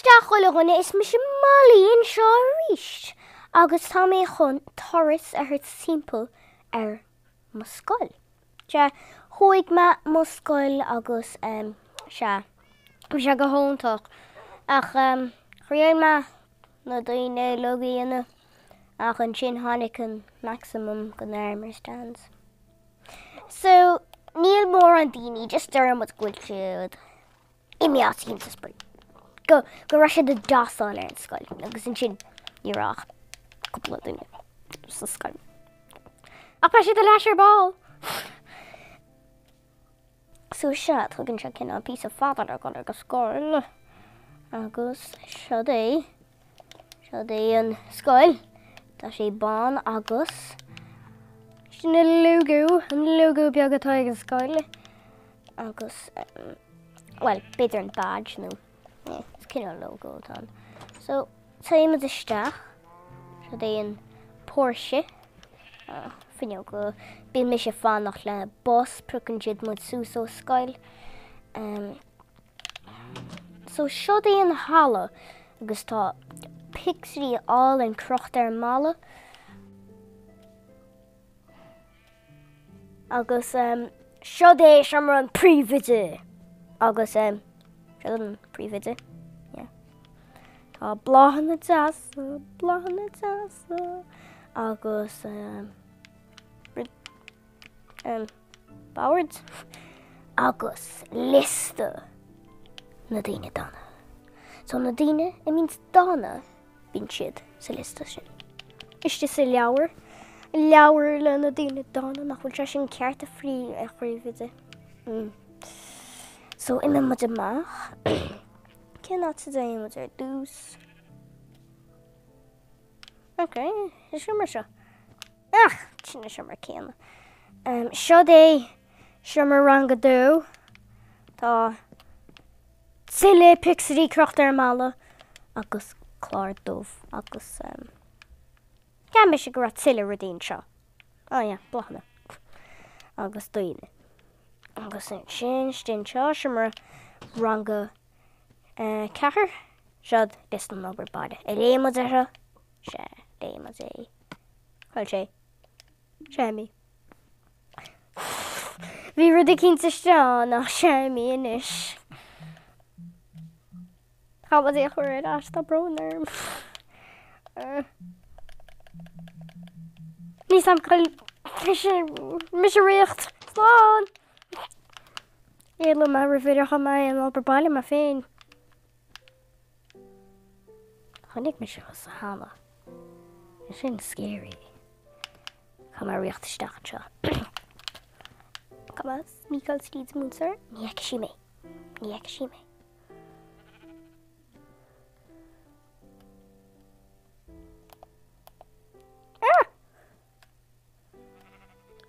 isteach chuile dhuine, is mise Molly anseo arís agus tá mé chun turas a thabhairt timpeall ar mo scoil. Sea, chuaigh mé mo scoil agus em, sea, bhí sé go hiontach ach em, thriail mé na daoine uilig a dhéanamh ach ansin tháinig an maximum den army stands. So, níl mórán daoine, just deir muid go bhfuil siad imithe as an spraoi. Go, go raibh siad ag dasáil ar an scoil agus ansin ní raibh ach cúpla duine sa scoil. Ach beidh siad ar ais ar ball! So sea, tugann sé cineál píosa fada le dul ag an scoil agus seod é, seod é an scoil. Tá sé bán agus sin an logo, an logo beag atá ag an scoil agus bhuel, b'fhéidir an badge nó is cineál logo atá ann. So, téimid isteach, seod é an póirse, fuinneog, bíonn mise ag fanacht le bus, piocann siad muid suas ó scoil. So seod é an halla agus tá pictiúirí álainn crochta ar an mballa. Agus seod é seomra an príomhoide! Agus seod an príomhoide, yeah. Tá bláthanna deasa, bláthanna deasa, agus bord agus liosta na daoine dána. So na daoine a mbíonns dána, Bíonn siad sa liosta sin. Istigh sa leabhar. Leabhar le na daoine dána, nach bhfuil sé sin ceart a phríomhoide. So imíonn muid amach. Cén áit a dtéann muid ar dtús? Ok, is seomra seo. Ach, sin an seomra céanna. Um, seod é seomra rang a dó. Tá Tuilleadh pictiúirí crochta ar an mballa agus clár dubh agus cheap mise go raibh tuilleadh rudaí anseo. Oh yeah, bláthanna agus daoine. Agus ansin, istigh anseo, seomra ranga 4, seod liosta na obair baile. Ar léigh muid é seo? Sea, léigh muid é. Chuir sé. Séimí. Bhí rud eicínt istigh ann ach Séimí anois. Tá muid é a chur ar ais, tá brón orm. Níl 's a'm cá bhfuil mise riocht. Slán! Éalóidh mé roimh ar chaith mé aon obair baile mé féin. Chonaic mise thusa cheana. Is sin scary. Caithfidh mé riocht isteach anseo. Caithfidh mé sneakáil tríd an múinteoir. Ní fheicfidh sí mé. Ní fheicfidh sí mé. Ah!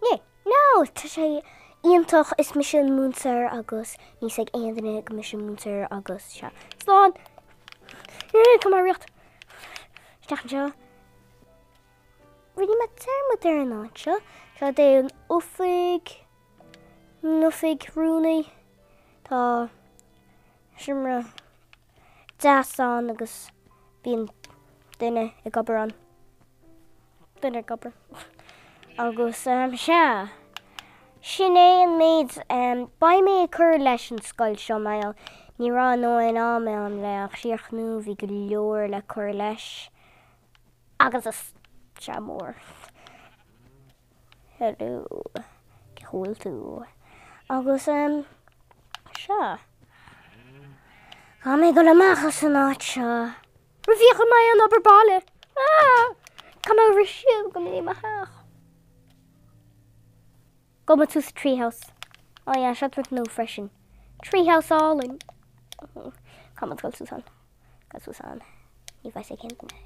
Ní, no, tá sé iontach, is mise an múinteoir agus níl 's ag aon duine go mise an múinteoir agus sea. Slán! Caithfidh mé riocht isteach anseo. Rinne mé dearmad ar an áit seo. Seo é an oifig, an oifig rúnaí. Tá seomra deas ann agus bíonn duine ag obair ann. Duine ag obair. Agus sea, sin é an méid. Beidh mé ag cur leis an scoil seo mar ní raibh a ndóthain ama ann le a chríochnú, bhí go leor le cur leis agus is sé mór. Hello, cén chaoi a bhfuil tú? Agus em, sea. Caithfidh mé dul amach as an áit seo. Roimh a mbeidh an obair baile. Ah! Caithfidh mé rith siar go dtí mo theach. Gabhfaidh mé suas sa treehouse. Oh yeah, seo rud nua freisin. Treehouse álainn. Caithfidh mé dul suas ann. Gabh suas ann. Ní bheidh ag aon duine.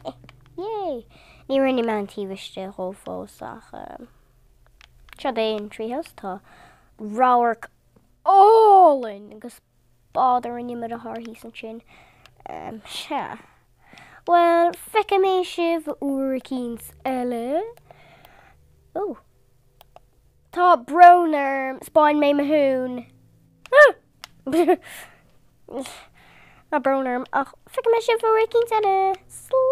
Eh, yay! Ní rinne mé an taobh istigh dhó fós ach seo é an treehouse. Tá radharc álainn agus bád a rinne mo dheartháir thíos ansin. Sea. Bhuel, feicfidh mé sibh uair eicínt eile. Ó. Tá brón orm, 'spáin mé mo thóin. Tá brón orm ach feicfidh mé sibh uair éicint eile. Slán!